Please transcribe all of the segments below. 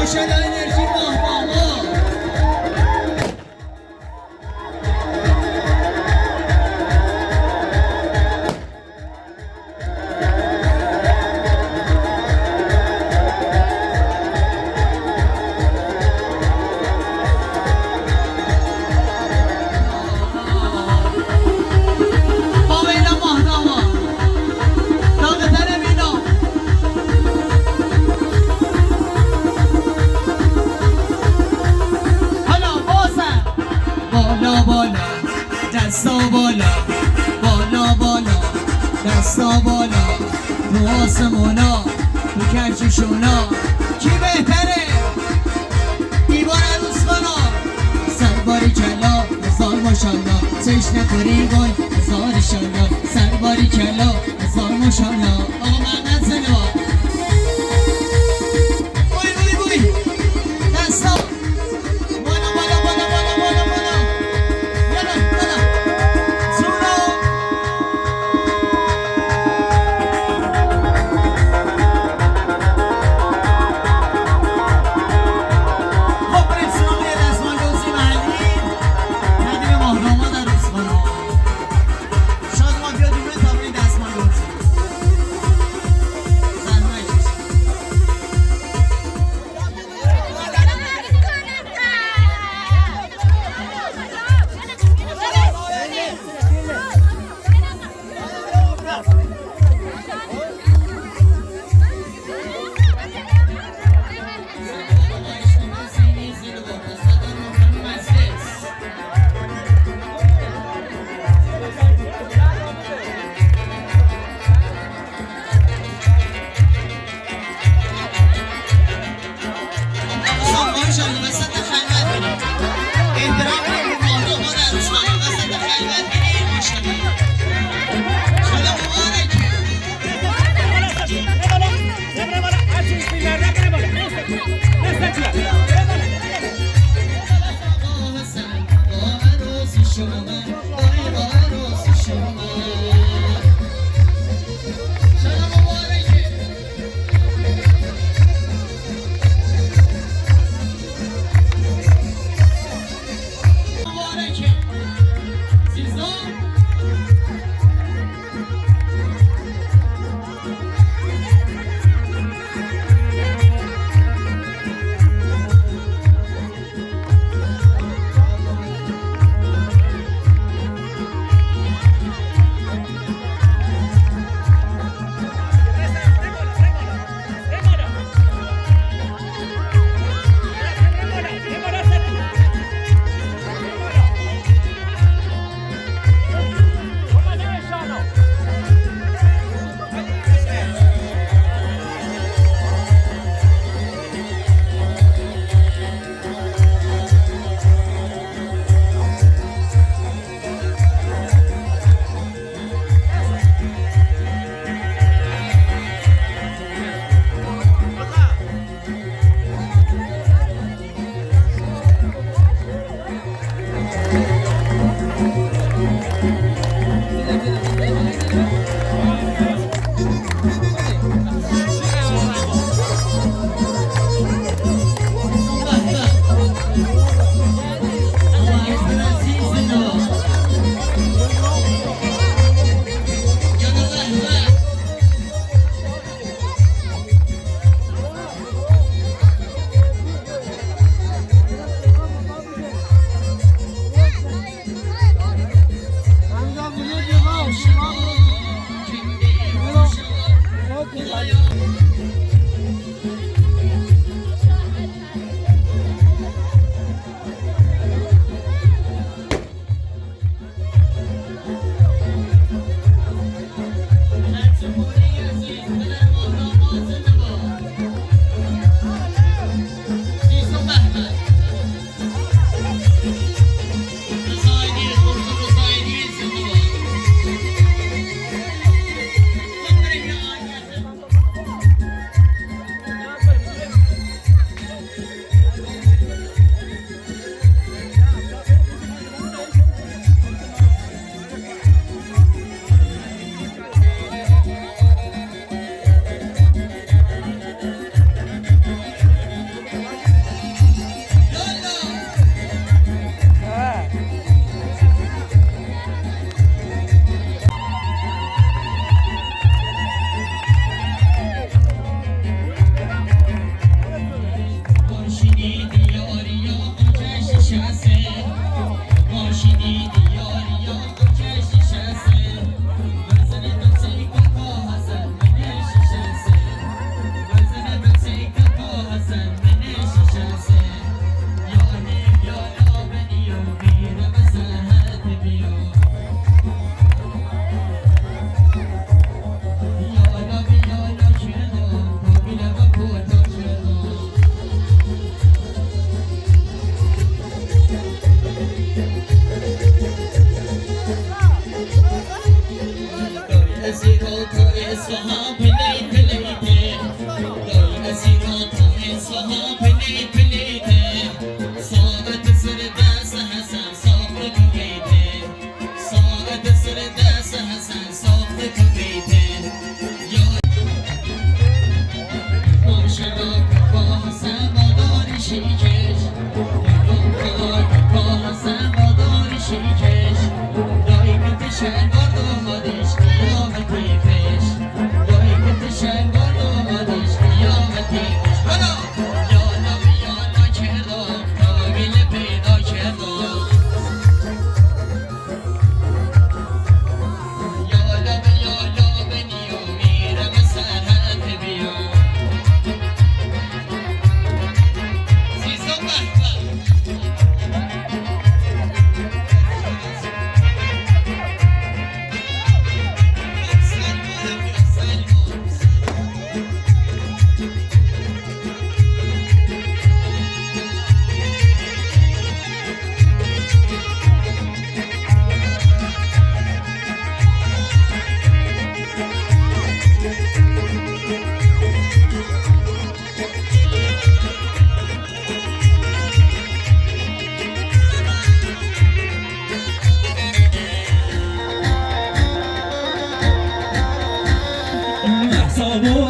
ماشاءالله انرژی ماه. بالا بالا دستا بالا، بالا بالا دستا بالا، تو آسمونا تو کرچشونا کی بهتره؟ دیوار عروس خانا سرباری کلا هزار ماشالله، چش نخوری وای هزار ایشالله، سرباری کلا هزار ماشالله. آقا محمد زنوا وای وای وای دستا بالا بالا بالا بالا بالا بالا یالا بالا زورا. خب بریم سراغ یه دستمال دوزی محلی تقدیم ماهنامه در روزخانه. شاید ما بیاد دوباره تا بریم دستمال دوزی. زحمت کشید. وسط خلوت بریم. احترام کنیم ماهنامه در روزخانه. وسط خلوت بریم. ماشاءالله. شما مبارکه. آقا حسن با عروسی شما، با عروسی شما. شما مبارکه. مبارکه. سیزا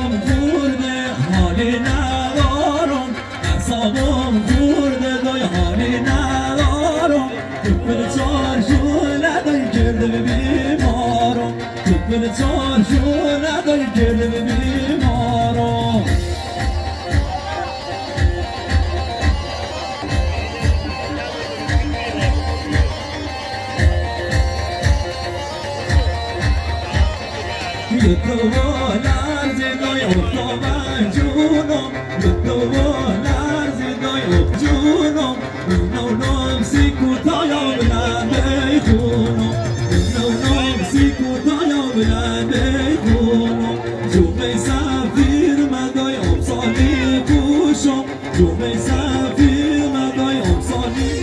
اعصابم خورده حالی ندارم، اعصابم خورده دای حالی ندارم. تو چارشونه دای کرده به بیمارم، تو چارشونه دای کرده به بیمارم. تو لرزی دای افتادم جونم، تو لرزی دای جونم، نو سیکوتایا بلنده خونم، نو سیکوتایا بلنده خونم. جومه سفیر مدای امسالی پوشم، جومه سفیر مدای امسالی.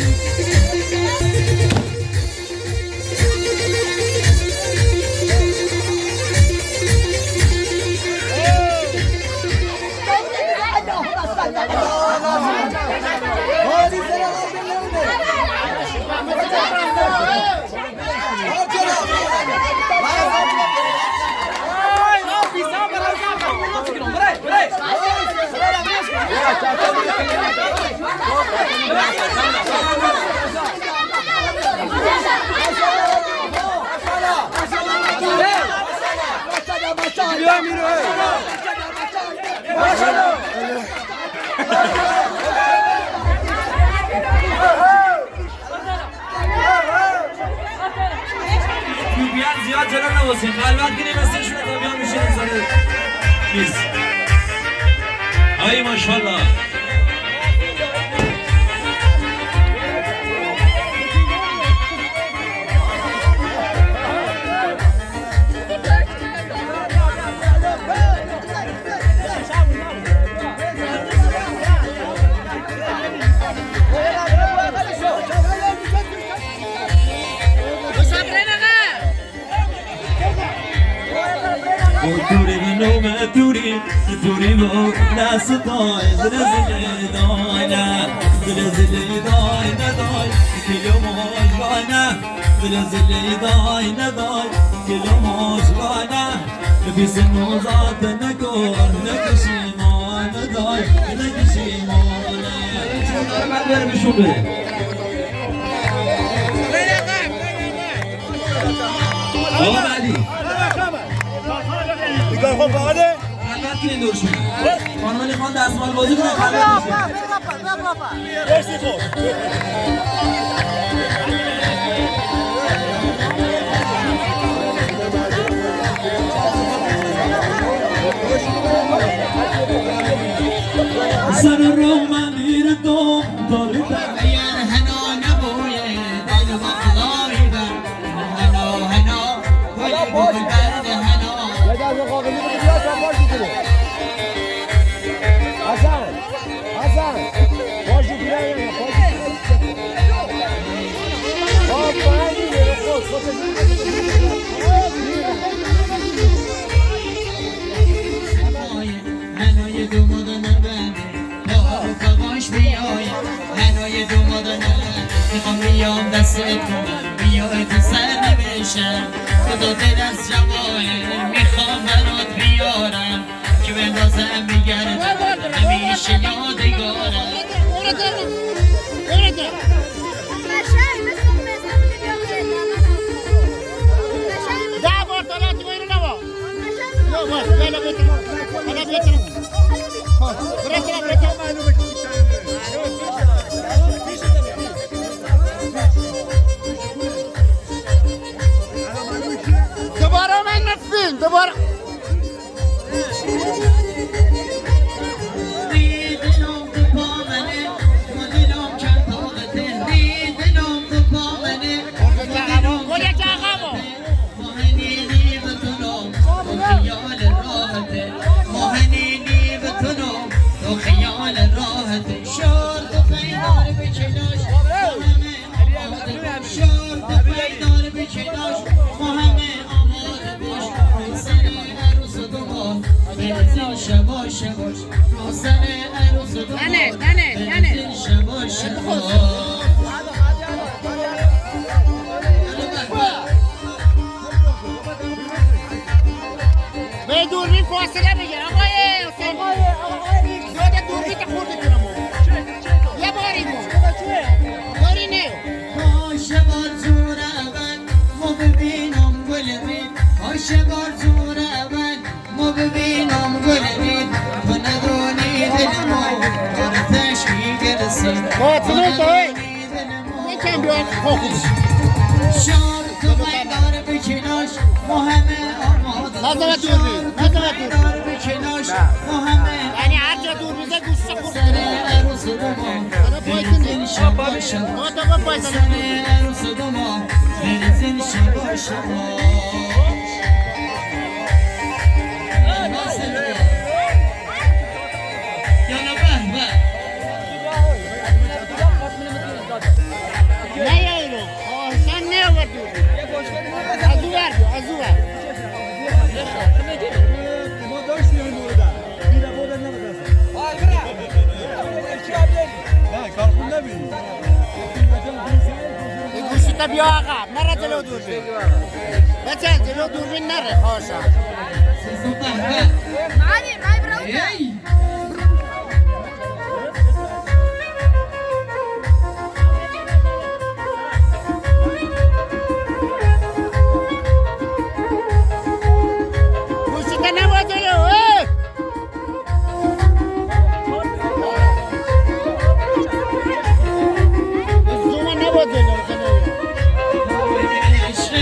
زیاد جلو نوازیم، خلوت کنیم مثلشون تا بیان میشینیم سر میز. آی ماشاءالله. دوری بنوم دوری دوری بو دستای زلزله داینا زلزله داینا دای کلو موجلانا زلزله داینا دای کلو موجلانا في سنوزات نكون نكشيمان دای نكشيمان. بعد بشوفه آقا علی خب فعاله؟ خلوت کنین دورشون. خانم میخوان دستمال بازی کنن خلوت بشین. مرسی. خب سر رو من میردم اگر هنا نبویه دل مقلایی بر هنا هنا گل گل برد هنا. حسن حسن باش دیگه هنای دوماد نبنده بارو کاواش بیای هنای دوماد نبنده میخوام بیام دست کنم بیای تو سر نبشم خدا دل از جوایه میخوام برات بیارم که بندازم میگردم همیشه یادگارم. دوباره من فیلم دوباره به دوربین فاصله بگیر آقای شار تو میدار بکناش مهمه آماده نزد دوربین نزد دور بکناش مهمه یعنی هر جا دور میزه گوشه خورد سر عروس دوما بریزین شبا شبا سر عروس دوما بریزین شبا شبا یالا به به نه یارو خواهشان نه آورد از او ور از او ور ما داشتیم این مورد میره بودن نمیدونم نه کارخون نبینی گوشی تا بیا عقب نره جلو دوربین بچه جلو دوربین نره خواهشان معالي معي براوته گوشی تا نبا جلو زوم نبا جلو عشق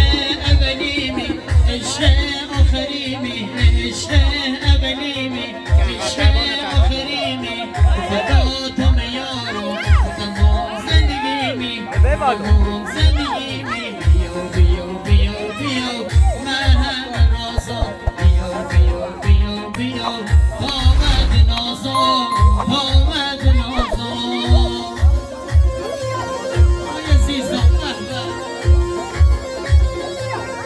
اولیمی عشق آخریمی عشق اولیمی عشق آخریمی خدا تو میارو تمام زندگیمی تمام زندگیمی بیو بیو بیو بیو من همه رازا بیو بیو بیو بیو آمد نازا آمد نازا آی عزیزم به به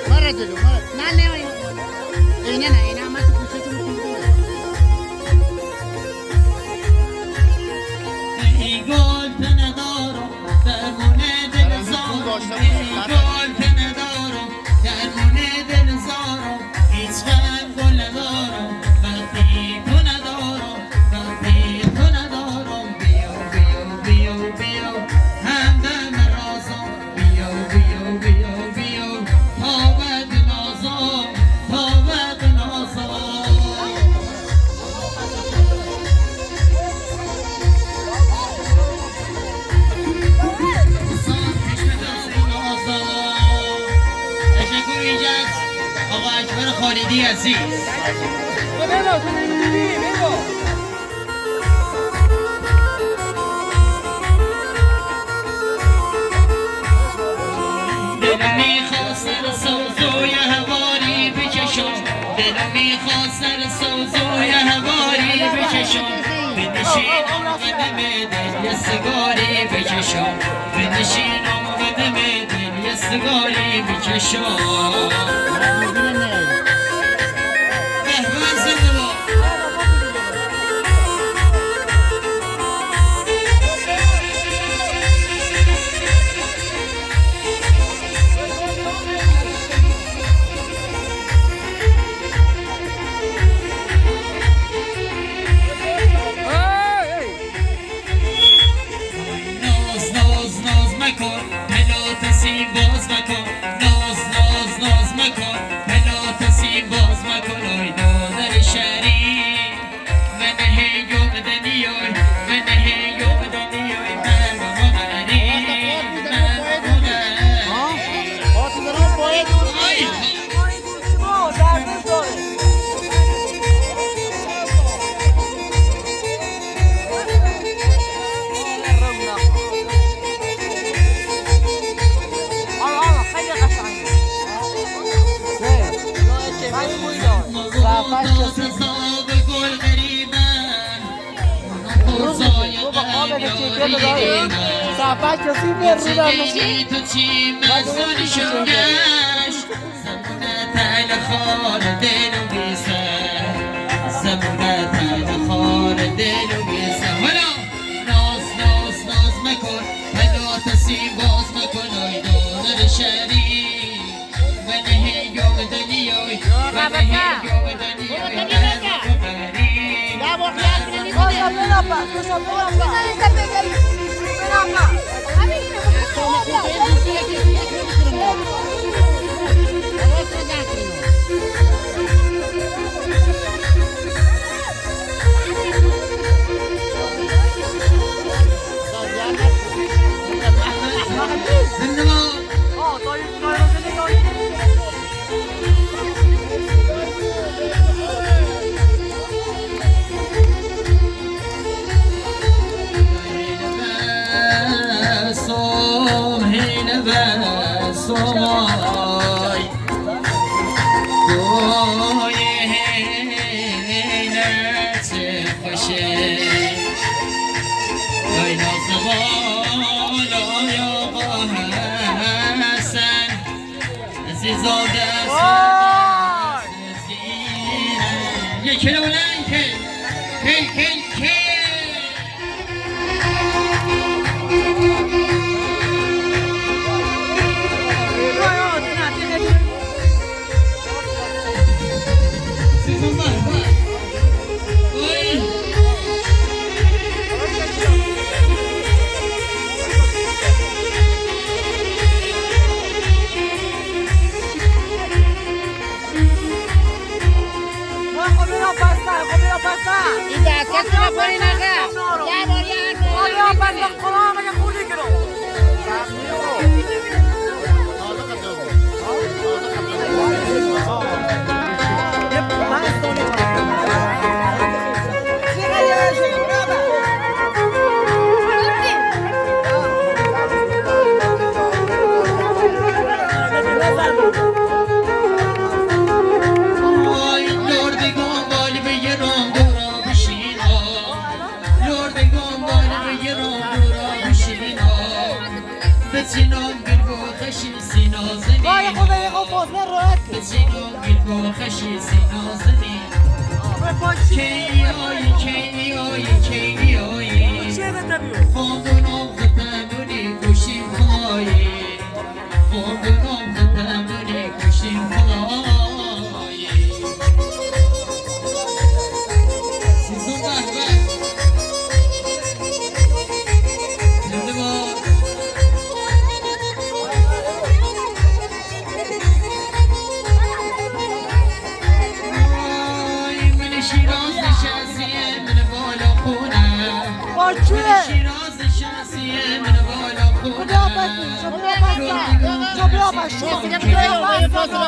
مرا جلو مرا نه نه اینه نه اینه همه تو گوشه تو می‌کنی. ای گل که ندارم درمون دل زارم ای گل که ندارم درمون دل زارم هیچ غم گل ندارم وقتی تو ندارم وقتی تو ندارم بیو بیو بیو بیو همدم رازم بیو بیو بیو بیو تا بد نازم تا بد نازم تشکر ویژه از آقا اکبر خالدی عزیز. دلم میخواست سر سوزوی هواری بکشم دلم میخواست سر سوزوی هواری بکشم بنشینم قدم دل یه سیگاری بکشم بنشینم قدم دل یه سیگاری بکشم به به زنده باد. ناز ناز ناز مکن پلا تسیم باز مکن ناز ناز ناز مکن پلا تسیم باز مکن آی دادر شریف من هیوم دنیای من هیوم دنیای من مغرب من مغرب آی رضا گل غریبه تو چی مزانی شنگش زمونه تل خار دلو بیسه زمونه تل خار دلو بیسه حالا ناز ناز ناز مکن پلا تسیم باز مکن آی دادر شریف من هیوم دنیای من هیوم دنیای من غریب باشه لای ناز بالای آقا حسن عزیزاده یک کلو بلند که کی کی کی این دستت رو پایین آقا یه بار یه بار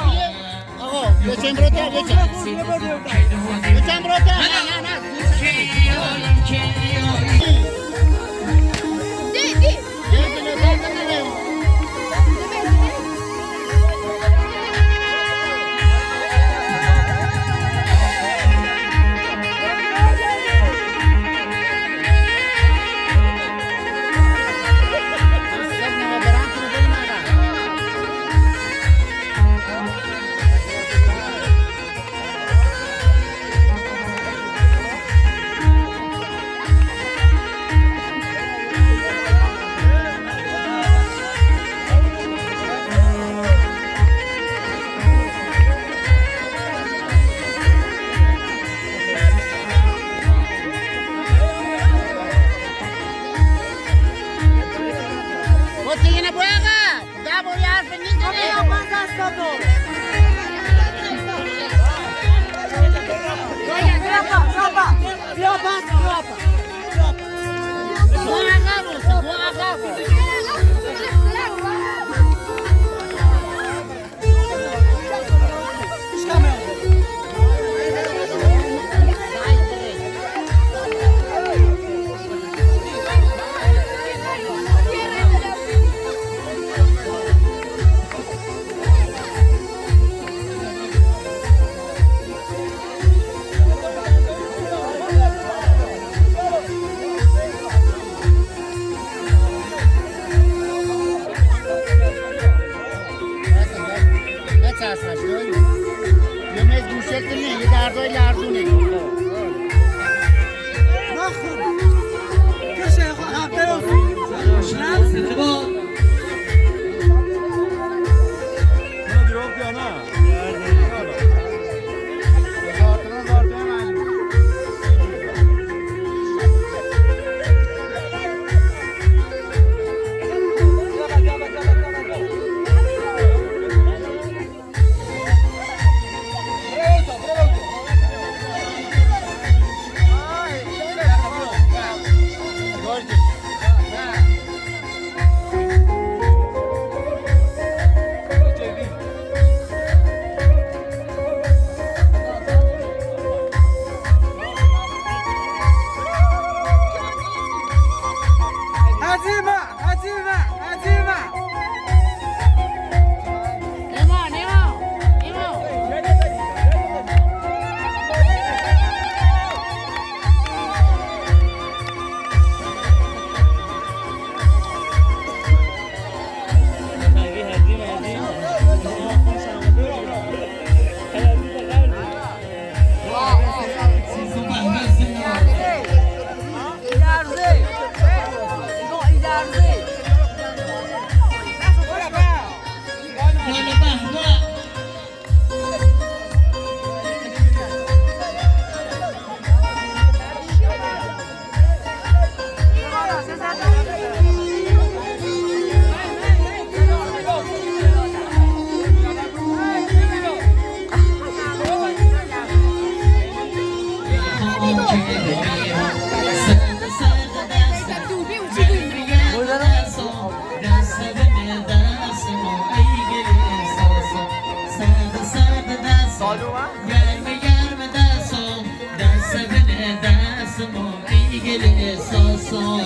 شما ای گل احساسا.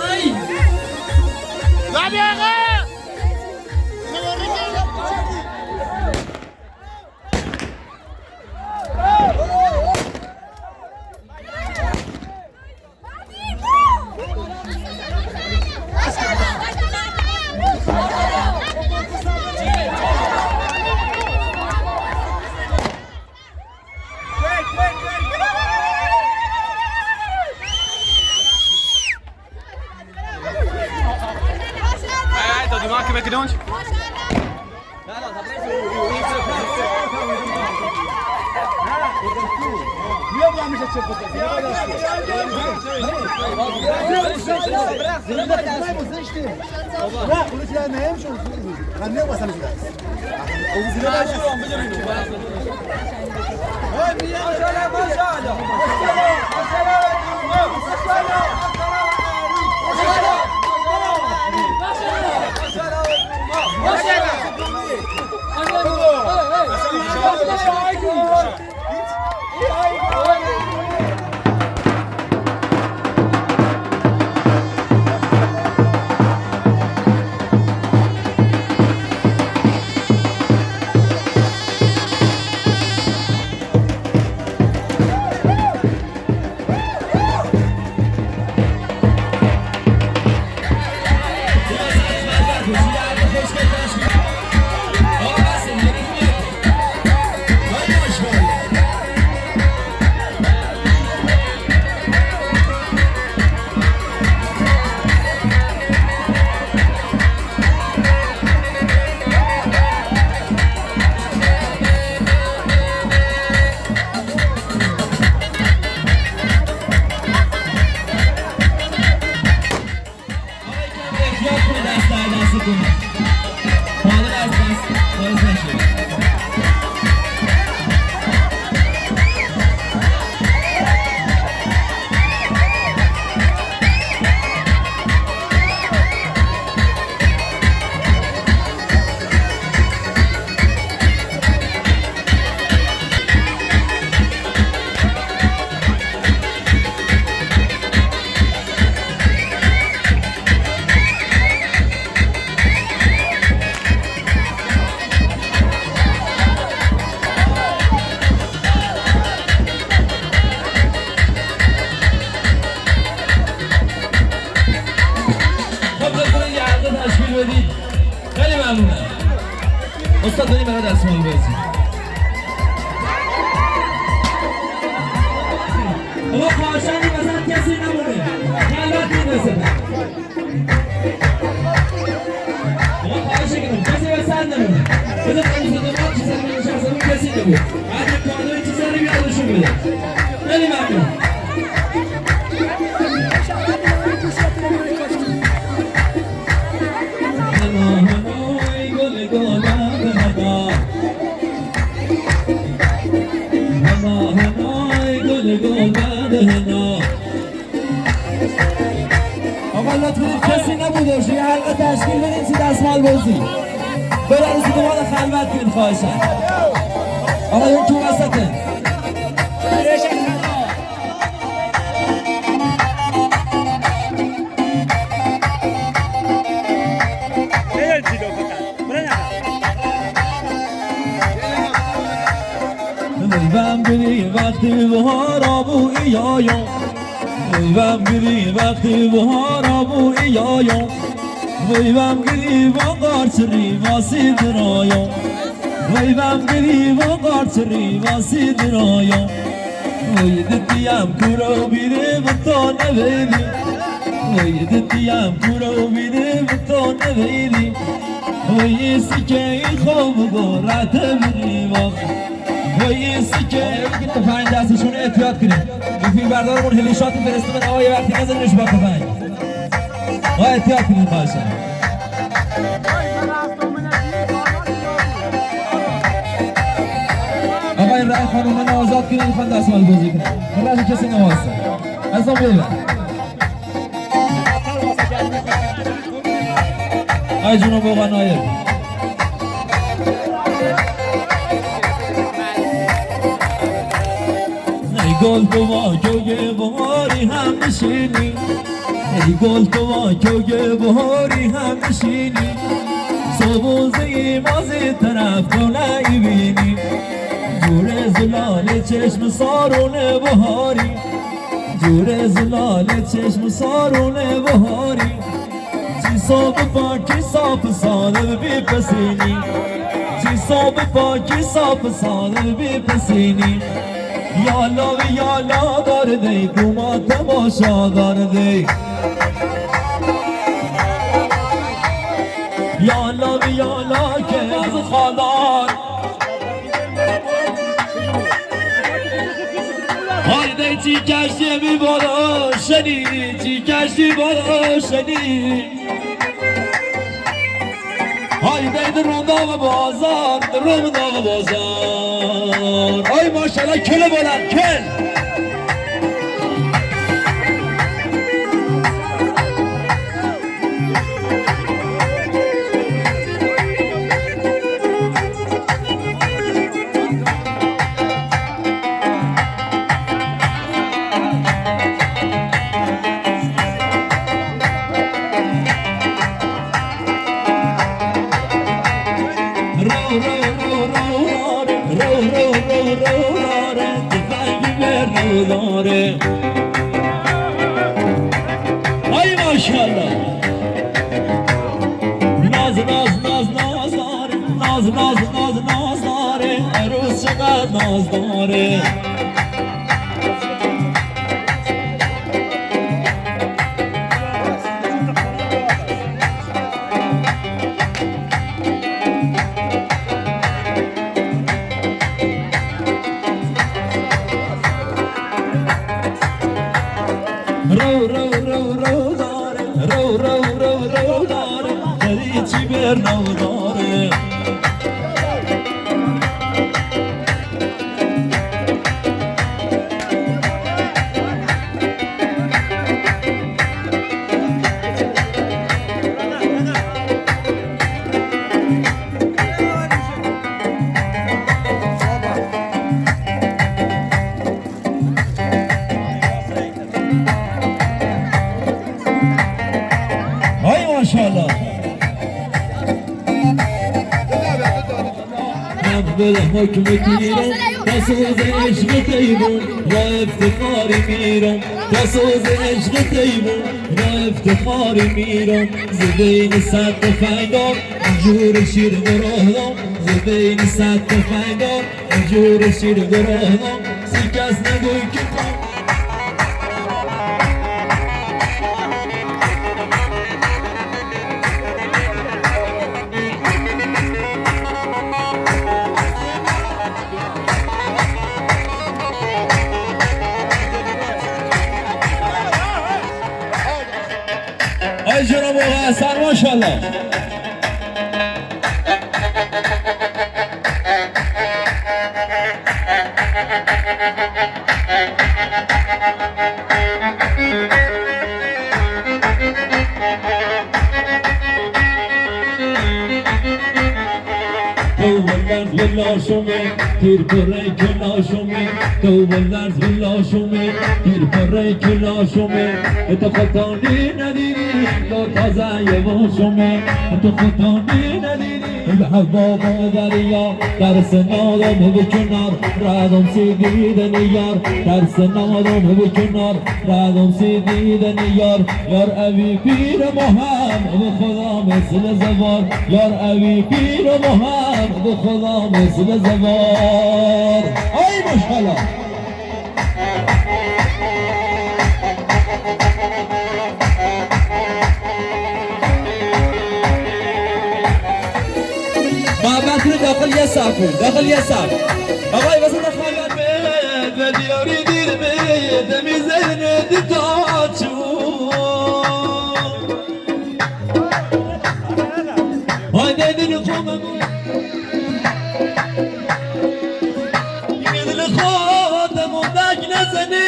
آی استاد بریم برای دستمال بازی. آقا خواهشاً این وسط کسی نمونه، خلوت می‌رسه. آقا خواهش کنم کسی وسط نمونه. بذار خانم دوماد چیزی رو نشستم کسی نبود. بعد کادوی چیزی رو یادشون بده. خیلی ممنون. آقا لطفاً کسی نبوده یه حلقه تشکیل بدین سی دستمال بازی برای عروس دوماد خلوت کنید خواهشاً. آقا اون تو وسطه. وقتی بهار آبو ایایم، ویم گری وقتی بهار آبو ایایم، ویم گری و قارچری واسی درایم، ویم گری و قارچری واسی درایم. وی دتیم کورو بیره و تو نویدی، وی دتیم کورو بیره و تو نویدی، وی سکه خوب گورت بری واخ. وی سکه که تفنگ دستشون احتیاط کنید. این فیلم بردارمون هلی شات فرستادن آقا یه وقتی نزنیش با تفنگ. آقا احتیاط کنید خواهشاً. آقا این رای خانم من آزاد کنید میخوان دستمال بازی کنید. این رای کسی نواسته. از اون بیبر. آی جنوب آقا نایب. گل تو با کوگ بهاری هم نشینی، ای گل تو با کوگ بهاری هم نشینی، صبوزه مازی طرف تو نبینی، جور زلال چشم سارون بهاری، جور زلال چشم سارون بهاری، چی صاف پاکی صاف ساده بی پسینی، چی صاف پاکی صاف ساده بی پسینی، یا لا یا لا دار دی دوما تماشا دار دی، یا لا یا لا که باز خالار هایده چی کشتی می بالا شنی، چی کشتی بالا شنی، هایده در روم بازار، در روم بازار، آی ماشاءالله کل بلند کل. ای ماشاءالله ناز ناز ناز ناز داره، ناز ناز ناز ناز داره، عروس چقدر ناز داره. رو رو رو رو داره، رو رو رو رو داره، داری چی برنو داره. حکم تیرم تا سوز عشق تیمون را افتخاری میرم، تا سوز عشق تیمون را افتخاری میرم، زبین صد تفنگدار جور شیر گراهدم، زبین صد تفنگدار جور شیر گراهدم، سی کس نگوی که جناب آقا حسن ماشاءالله. تیر پره کلاشومه، تو ولرز ولاشومه، تیر پره کلاشومه، تو خودتانی ندیدی تو تازه یه واشومه، تو خودتانی ندیدی به حباب دریا، درس نادم به کنار، ردم سی دیدن یار، درس نادم به کنار، ردم سی دیدن یار، یار اوی پیر مهم به خدا مثل زوار، یار اوی پیر مهم به خدا مثل زوار. ای ماشاءالله. محبت داخل یه صف، داخل یه صف. آقای وسط خلوت به دیاری دیر به میزنه دیتا چون های دل خوبم دل خودم دک نزنی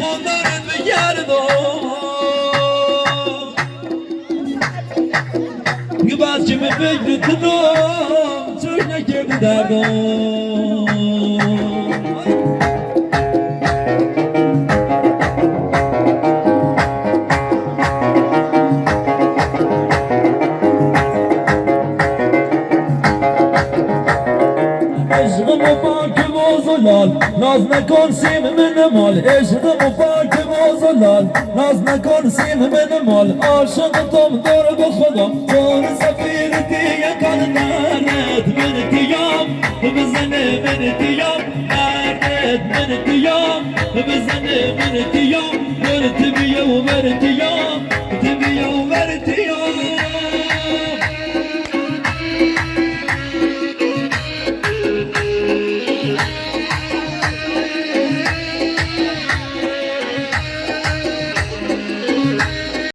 خوندارت بگردم بعد که به فکر تنم چوش نکردی دردم. پاک و زلال ناز نکن سیم من مال عشقم پاک و زلال ناز نکن سیم من مال عاشق تم دور به خدا چون سفیر دیگه کن دردت من تیام بزنه من تیام دردت من تیام بزنه من تیام مرت بیه و مرتیام.